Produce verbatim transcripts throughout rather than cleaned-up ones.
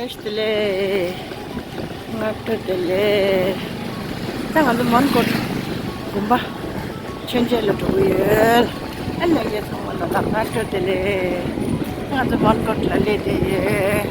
བདེ་ལེགས། སྔ་དྲོ་བདེ་ལེགས། ད་ང་ཚོ་མོན་གྷོ་དགོན་པ་མཆོད་མཇལ་ལ་འགྲོ་གི་ཡོད། ཨ་ལས་ཀྱི་ཚང་མ་ལ་ལ་སྔ་དྲོ་བདེ་ལེགས། ད་ང་ཚོ་མོན་གྷོ་ལ་སླེབས་བསྡད་ཡོད།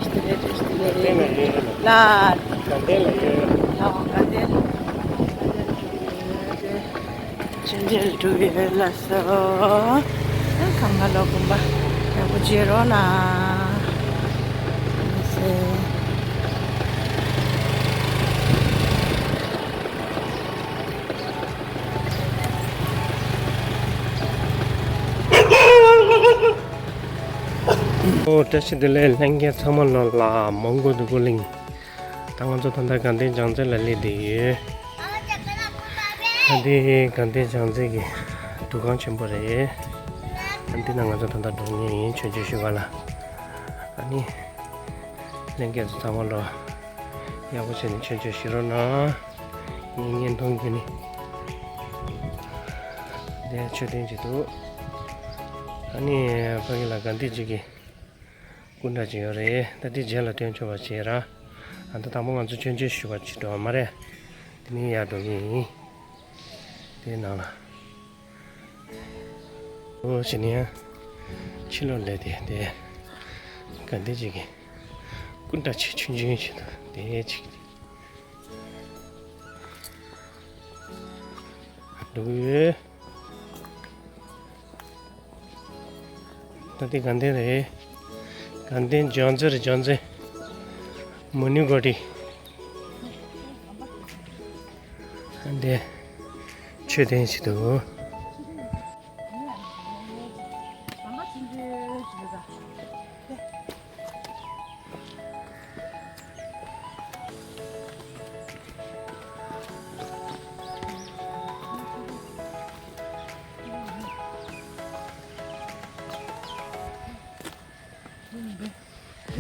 བདེ་ལེགས་བདེ་ལེགས། ལ། དགའ་ལྡན་ལ་ཡོད། ལ་དགའ་ལྡན། མཆོད་མཇལ་འགྲོ་གི་ཡོད་ལགས་སོ། ཁམས་ལྔ་ལོ་དགོན་པ་ཡག་པོ་མཇལ་རོགས་གནང་། ཨོ། བཀྲ་ཤིས་བདེ་ལེགས། ལྷན་རྒྱས་ཚང་མ་ལ་ལ་མོན་གྷོ་འདུ་འགོད་གླིང་། ད་ང་ཚོ་ད་ལྟ་དགའ་ལྡན་བྱང་རྩེ་ལ་སླེབས་བསྡད་ཡོད། ད་འདི་དགའ་ལྡན་བྱང་རྩེ་གི་འདུ་ཁང་ཆེན་པོ་རེད། ད་འདི་ན་ང་ཚོ་ད་ལྟ་འགྲོ་མཁན་ཡིན། མཆོད་མཇལ་ཞུ་ག་ལ། ཨ་ནི་ལྷན་རྒྱས་ཚོ་ཚང་མ་ལོ་ཡག་པོ་བྱས་ནས་མཆོད་མཇལ་ཞུ་རོགས་གནང་། ངའི་བརྙན་ཐུང་འདི་ནི་འདི་མཆོད་རྟེན་ཅིག་འདུག་ཨ་ནི་ཕ་གི་ལ་དགའ་ལྡན་ཅིག་གི་སྐུ་འདྲ་ཅིག་ཡོད་རེད། ད་འདི་རྗེས་ལ་སྟོན་ཆོག་པ་བྱེད་ར། ཨ་ད་དང་པོ་ང་ཚོ་མཆོད་མཇལ་ཞུ་བ་ཅིག་འགྲོ་བ་མ་རེད། དེ་ནས་ཡར་འགྲོ་གི་ཡིན། དེའི་ནང་ལ། ཨོ་ཕྱི་ནས་ཡང་ཕྱི་ལོགས་ལས་དེ་དེ་དགའ་ལྡན་ཅིག་གི་སྐུ་འདྲ་ཆེ་ཆུང་ཆུང་ཞིག་འདུག་དེ་ཅིག་འདུག་ཡོད། ད་ལྟའི་དགའ་ལྡན་རེད། དགའ་ལྡན་ལྗང་རྩེ་རེད། ལྗང་རྩེ། མུ་ནི་གོ་ཏི། འདི་མཆོད་རྟེན་ཞིག་འདུག་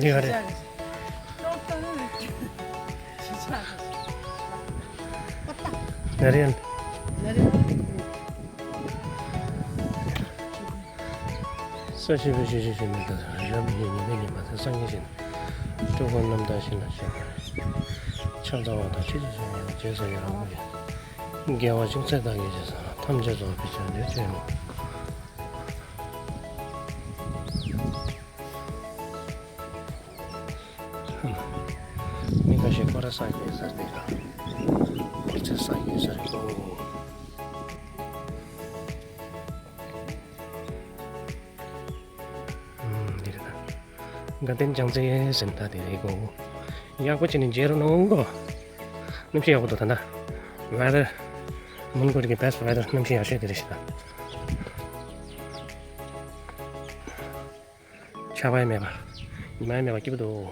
འདི་ག་རེད། ན་རེ། ས་ཞིག་པའི་ཤེས་བྱའི་ཤེས་མི་དང་། རབ་ཡིན་ཉི་མའི་ཉི་མ་དང་། སངས་རྒྱས་ཤེས་སྤྲུལ་སྐུ་རྣམ་དག་ཤེས་ལ་ཤེས། ཕྱག་འཚལ་བ་དང་ཆོས་ཀྱི་སེམས་ཉིད་ལ། རྗེས་སུ་ཡི་རང་བསྔོ་ཞིང་། དགེ་བ་ཅུང་ཟད་བདག་གིས་བྱས་ཟེར་ན། ཐམས་ཅད་རྫོགས་པའི་བྱང་ཆུབ་སེམས། མི་འགའ་ཞིག་སྐོར་ར་ས་གི་ས་རེད། སྐོར་ཚེ་ས་གི་ས་རེད་གོ། ཨུམ། འདི་རེད་ད། དགའ་ལྡན་ལྗང་རྩེ་ཟེར་ན་ད་དེ་རེད་གོ། ཡག་པོ་བྱས་ནས་མཇལ་རོགས་གནང་གོ། གནམ་གཤིས་ཡག་པོ་འདུག་ད་ལྟ་weather། མོན་གྷོ་གི་best weather། གནམ་གཤིས་ཡག་ཤོས་དེ་རེད་ཤག་ད། ཆར་པ་ཡང་མེད་པ། ཉི་མ་ཡང་མེད་པ་སྐྱིད་པོ་འདུག་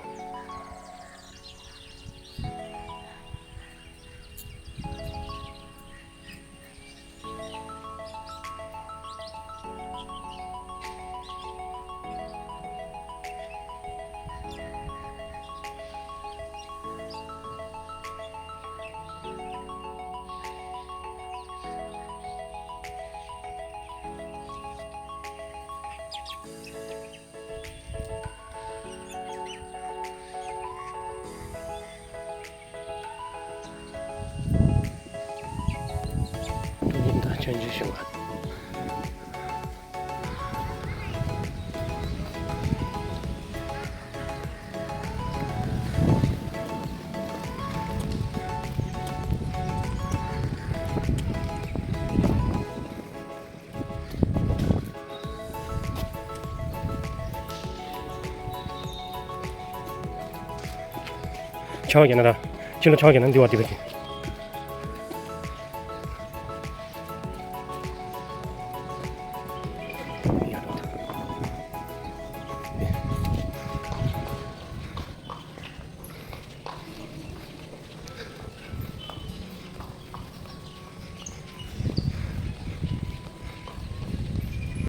ཉིན་དང་ཆོས་འབྱུང་ཞུ་བ། ཆར་པ་བརྒྱབ་ན་ར། ཕྱི་ལོགས་ཆར་པ་བརྒྱབ་ན་འདི་བ་འདི་བ་ཅིག་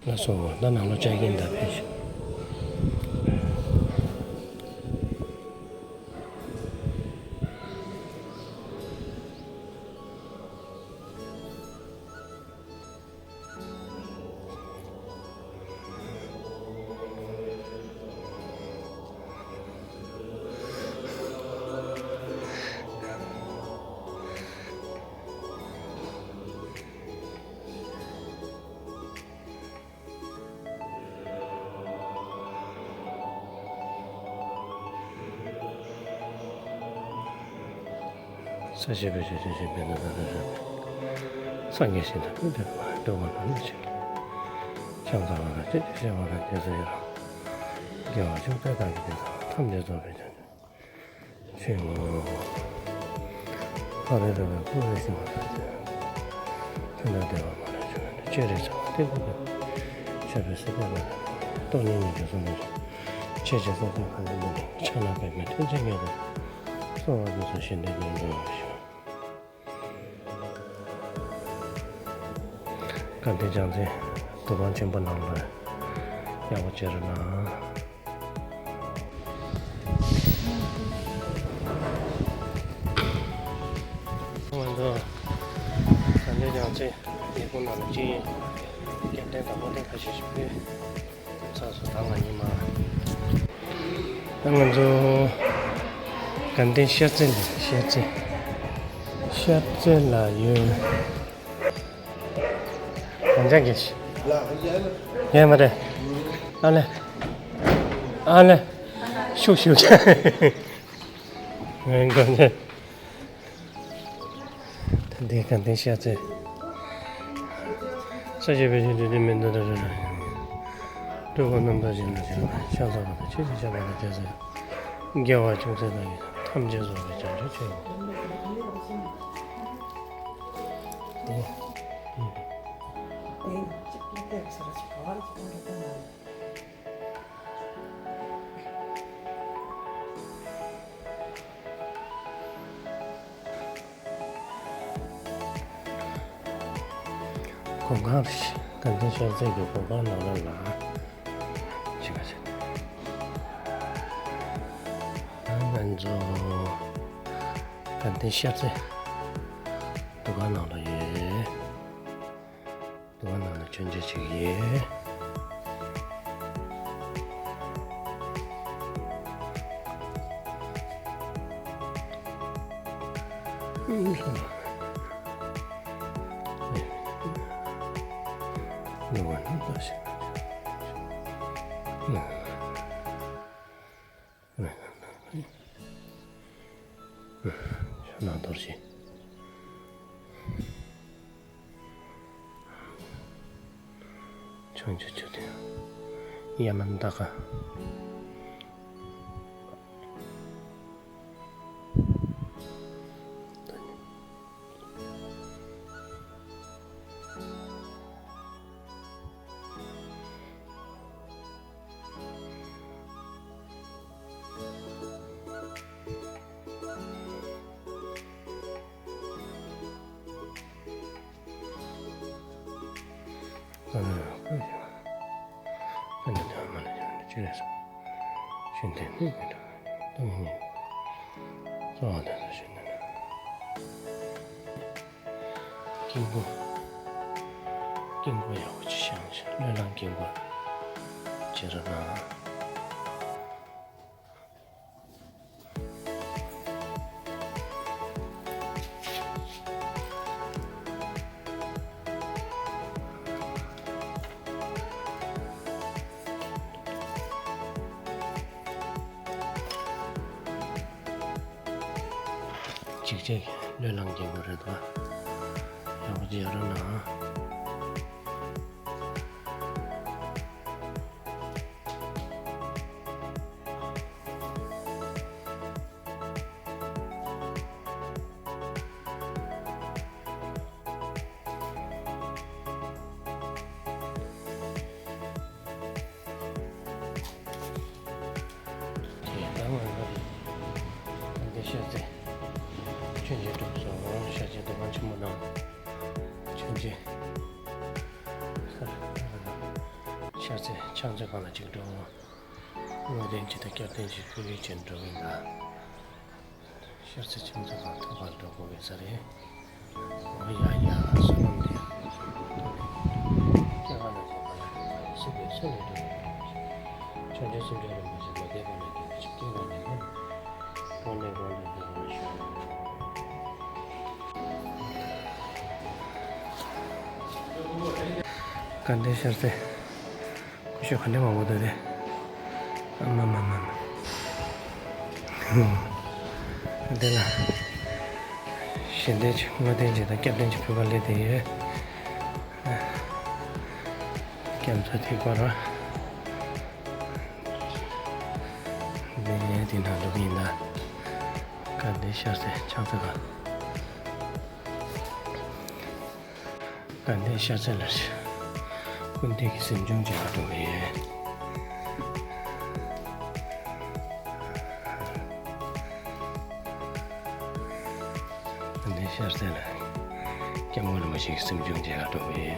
ལགས་སོ། ད་ནང་ལོགས་བཅར་གྱིན་གདའ་ཕེབས་ཤིག་ས་གཞི་བེ་ཤ་ཤ་ཤ་བེ་ན་ད་ད་ཤ་སངས་རྒྱས་ཤིང་ད་ཀུན་དེ་འགྲོ་བ་ན་ནི་ཆེ། ཕྱག་འཚལ་བ་དང་བཅས་ཏེ་བཤད་པ་དང་རྒྱལ་སྲས་ཡོད། དགེ་བ་ཅུང་ཟད་བདག་གིས་དེ་དག་ཐམས་ཅད་རྫོགས་པའི་བྱང་ཆུབ། ཆེན་མོ། ཕ་རོལ་ཏུ་ཕར་བུ་རེ་ཞིང་མ་ཐག་ཆོད། ཕན་དང་བདེ་བ་མ་ལུས་འབྱུང་བའི་སྤྱན་རས་གཟིགས་དབང་ལྡན་ཀུན་ཏུ། མཆོད་པའི་སྲིད་པའི་ལམ་ནས་སྟོང་ཉིད་ཉིད་ཀྱི་གསུང་རབ་ཆེ། ཆེ་བཞིན་སེམས་ཅན་ཐམས་ཅད་འདི་ནི་ཕྱག་ན་པདྨོ་མཐིལ་གྱིས་བསྐྱེད་དོ། གསོལ་བ་འདེབས་སོ་བཞེད་དོན་ཀུན་འགྲུབ་ཤོག། དགའ་ལྡན་བྱང་རྩེ་འདུ་ཁང་ཆེན་པོ་ནང་ལ་ཡག་པོ་བྱེད་རོགས་གནང་། ང་ཚོ་དགའ་ལྡན་བྱང་རྩེ་ལས་ཁུངས་ནང་ལ་ཅིག་སྐྱབས་རྟེན་དང་ཕོགས་རྟེན་ཁ་ཤས་ཤིག་ཕུལ་ཚར་སོང་། ད་ང་གཉིས་མ། ད་ང་ཚོ་དགའ་ལྡན་ཤར་རྩེ་ལ། ཤར་རྩེ། ཤར་རྩེ་ལ་ཡོད། གང་ཅག་གིས། ཡས་མ་རེད། ཨ་ལེ། ཨ་ལེ། ཤུགས་ཤུགས། ང་གང་ཅག་ད་ལྟའི་དགའ་ལྡན་ཤར་རྩེ། ས་གཞི་བེ་ཤ་ཤ་ཤ་བེ་ན་ད་ད་ད་ཤ། སྤྲུལ་སྐུ་རྣམ་དག་ཞིང་ལ་ཕྱག་འཚལ་བ་དང་བཅས་ཏེ་བཤད་པ་དང་རྒྱལ་སྲས། དགེ་བ་ཅུང་ཟད་བདག་གིས་ཐམས་ཅད་རྫོགས་པའི་བྱང་ཆུབ་ཆེན་པོ། སྒོ་ཁང་རེད། དགའ་ལྡན་ཤར་རྩེ་གི་སྒོ་ཁང་ནང་ལ་ལ་ཅི་ག་ཟེར། ང་ཚོ་དགའ་ལྡན་ཤར་རྩེ་འདུ་ཁང་ནང་ལ་ཡོད། འདུ་ཁང་ནང་ལ་མཆོད་མཇལ་བྱེད་ཀྱི་ཡོད། འདུ་ཁང་ནང་ལ་ཤ་ན་རྡོ་རྗེ། བྱང་ཆུབ་མཆོད་རྟེན། ཡ་མ་ན་ད་ཀ། སྐྱིན་པོ། སྐྱིན་པོ་ཡག་པོ་ཅིག་བཞེངས་ཤིག། བློས་བསླངས་སྐྱིན་པོ་བྱེད་རོགས་གནང་། གཅིག་བྱས་བློས་བསླངས་སྐྱིན་པོ་རེད་དོ། ཡག་པོ་ཅིག་ཡོད་རོགས་གནང་། དེ་ལྟར་ང་ཚོ་དགའ་ལྡན་ཤར་རྩེ་མཆོད་མཇལ་གྲུབ་སོང་། ཤར་རྩེ་འདུ་ཁང་ཆེན་མོ་ནང་མཆོད་མཇལ། ཤར་རྩེ་ཕྱག་མཛོད་ཁང་ལ་གཅིག་འགྲོ། བསྔོ་རྟེན་གཅིག་དང་སྐྱབས་རྟེན་གཅིག་ཕུལ་བྱས་འགྲོ་གི་ཡིན་ད། ཤར་རྩེ་ཕྱག་མཛོད་ཁང་ཐོག་ཁར་འགྲོ་དགོས་པའི་ས་རེད། འོ་ཡ་ཡ། བསོད་ནམས་འདི་སྐྱེ་རྒ་ན་འཆིའི་ཁ་ལས་སྲིད་པའི་མཚོ་ལས་སྒྲོལ་བར་བྱེད། བྱང་ཆུབ་སེམས་མཆོག་རིན་པོ་ཆེ་མ་འདས་པ་ནས་རྒྱུན་མི་འཆད་སྐྱེ་བ་ནས་ནི། གོང་ནས་གོང་དུ་འཕེལ་བར་ཤོག། དགའ་ལྡན་ཤར་རྩེ། ཀུ་ཤུ་ག་འདྲ་མང་པོ་འདུག་དེ། ཨ་མ་མ་མ་མ། འདི་ལ། ཞལ་འདེབས་ཅིག་བསྔོ་རྟེན་ཅིག་དང་སྐྱབས་རྟེན་ཅིག་ཕུལ་བར་སླེབས་བསྡད་ཡོད། སྐྱབས་མཚོ་ཐིག་པར་བ། འདི་ནས་འདི་ན་འགྲོ་གི་ཡིན་ད། དགའ་ལྡན་ཤར་རྩེ་ཕྱག་འཚལ་ཁང་། དགའ་ལྡན་ཤར་རྩེ་ལ། ཀུན་འདུས་ཀྱི་སེམས་བྱུང་བྱེད་པར་འགྲོ་བའི། དགའ་ལྡན་ཤར་རྩེ་ལ། སྐྱབས་མགོན་རིན་པོ་ཆེ་གི་སེམས་བྱུང་བྱེད་པར་འགྲོ་བའི།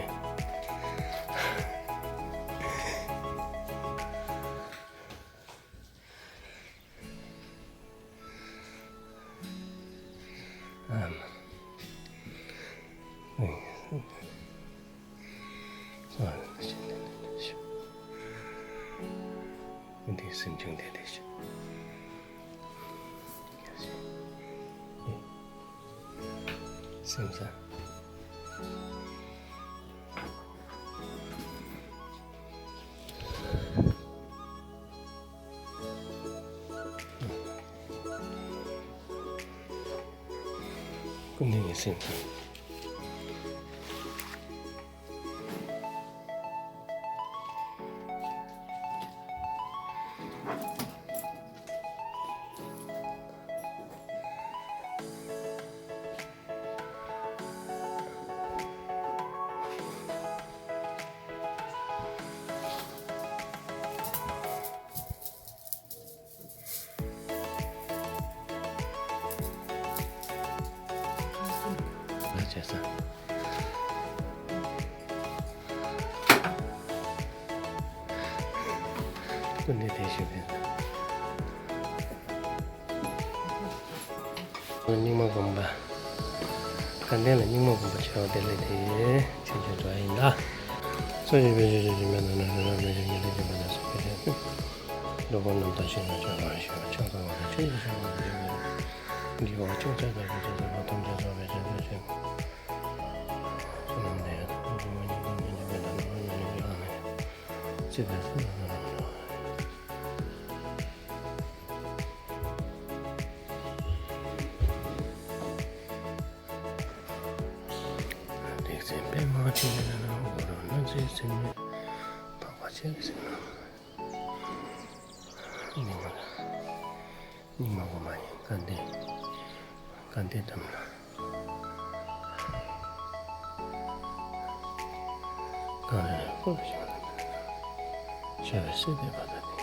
འདི་སེམས་བྱུང་དེ་དེ་ཞིག་སེམས་ས། ཀུན་ནས་ངེས་སེམས་དང་། བྱས་ས། ཀུན་ནས་དེ་ཞུ་གི། རྙིང་མ་དགོན་པ། དགའ་ལྡན་ལ་རྙིང་མ་དགོན་པ་ཆེ་བ་དེ་ལས་དེ་ཆོས་རྒྱལ་འགྲོ་ཡིན་ལ། སོ་ཡི་བེད་སྤྱོད་ཆོས་ཀྱི་མེ་ནང་ན་རི་རབ་མེ་ཆུ་ཉི་ཟླ་བརྒྱད་པ་ལ་སོགས་པའི་ཆོས། འགྲོ་ཀུན་རྣམ་དག་ཤེས་རབ་ཆོས་སྐོར་ཞུ་བ་ཕྱག་འཚལ་བ་དང་ཆོས་ཀྱི་ཕྱག་དབང་དུ་བྱོན་པའི་དགེ་བ་ཕྱོགས་བཅུ་དང་ཕྱོགས་བཅུ་ཐམས་ཅད་རྫོགས་པའི་བྱང་ཆུབ་ཆོས། རྣམ་དེ་ཡང་དག་པར་རྫོགས་པའི་སྙིང་པོ་མཉེས་པའི་ལམ་རྣམ་གཉིས་ཀྱི་ཨ་ནི། ཚེ་འདས་སུ་ལ་ལམ་རྣམ། ལེགས་བྱས་པདྨ་འབྱུང་གནས་ལ། འཁོར་ལོ་སྣང་སྲིད་ཟིལ་གནོན་འཕགས་པ་སྤྱན་རས་གཟིགས་ལ། རྙིང་མ་རྙིང་མ་དགོན་པ་ཡིན། དགའ་ལྡན། དགའ་ལྡན་འགྲམ་ལ། གངས་རི་ལ་བསྐོར་བའི་ཞིང་ལ། བྱ་བའི་སྲིད་པའི་བར་དུ་གནས།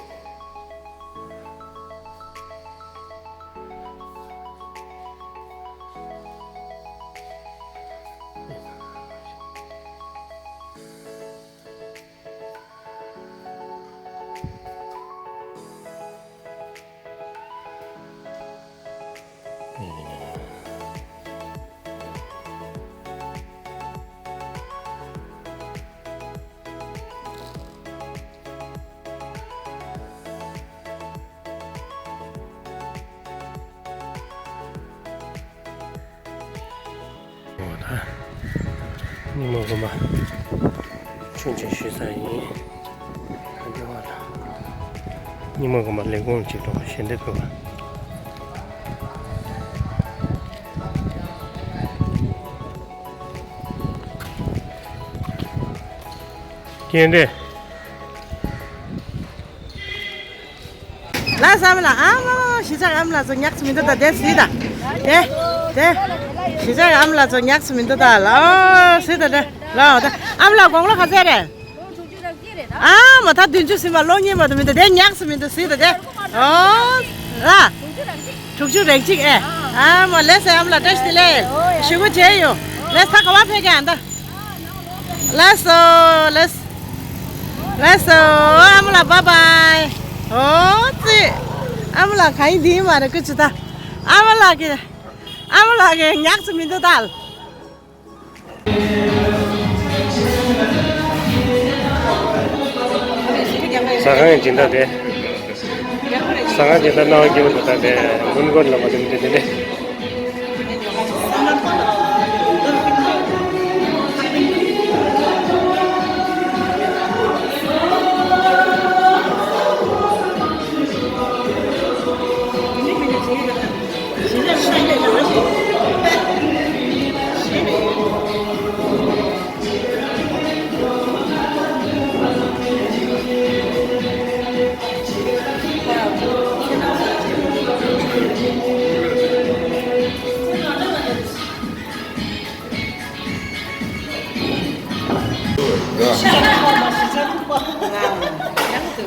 རྙིང་མ་དགོན་པ་མཆོད་མཇལ་ཞུ་ས་ཡིན། རྙིང་མ་དགོན་པ་ལས་ཁུངས་ཅིག་འགྲོ་བ་ཞལ་འདེབས་ཕུལ་བ། རྐྱེན་འདས། ལ་བསམ་ལ་ཨ་མ་གཞིས་ཆགས་ཨ་མ་ལགས་ཚོ་ཉག་ཅིག་མི་འདུག་ད་དེ་སྲིད་ད། དེ་དེ་གཞིས་ཆགས་ཨ་མ་ལགས་ཚོ་ཉག་ཅིག་མི་འདུག་ད་ལ་སྲིད་ད་དེ་ལ་ད་ཨ་མ་ལགས་དགུང་ལོ་ག་ཚད་རེད། ཨ་མ་ད་བདུན་ཅུ་ཟིན་པ་ལོ་གཉིས་མ་གཏོགས་མི་འདུག་དེ་ཉག་ཅིག་མི་འདུག་སྲིད་ད་དེ་ཨོ་ལ་དྲུག་ཅུ་རེ་གཅིག་ཨེ་ཨ་མ་ལགས་སེ་ཨ་མ་ལགས་བཀྲ་ཤིས་བདེ་ལེགས་ཞུ་བ་བྱས་ཡོད་ལགས་ད་ག་བ་ཕེབས་ཀྱང་ད། ལགས་སོ། ལགས་ལགས་སོ། ཨ་མ་ལགས་བཱའི་བཱའི། ཨོ་ཙི། ཨ་མ་ལགས་ག་ཡིན་འདི་ཡིན་མ་རེད་སྐུ་ཅི་ད། ཨ་མ་ལགས་ཀྱི། ཨ་མ་ལགས་ཀྱི་ཉག་ཅིག་མི་འདུག་ད། ཟ་ཁང་ཡི་སྦྱིན་བདག་དེ། ཟ་ཁང་སྦྱིན་བདག་སྣང་བ་སྐྱིད་པོ་འདུག་ད་དེ་མོན་གྷོ་ལ་མ་དེ་མི་དེ་དེ་དེ།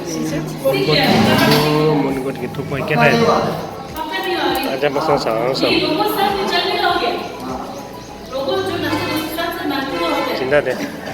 མོན་གྷོ་མོན་གྷོ་གི་ཐུག་པ་སྐད་གྲགས་ཡོད། ཨ་ཅག་པ་སོང་ཙང་སམ། སྦྱིན་བདག་དེ།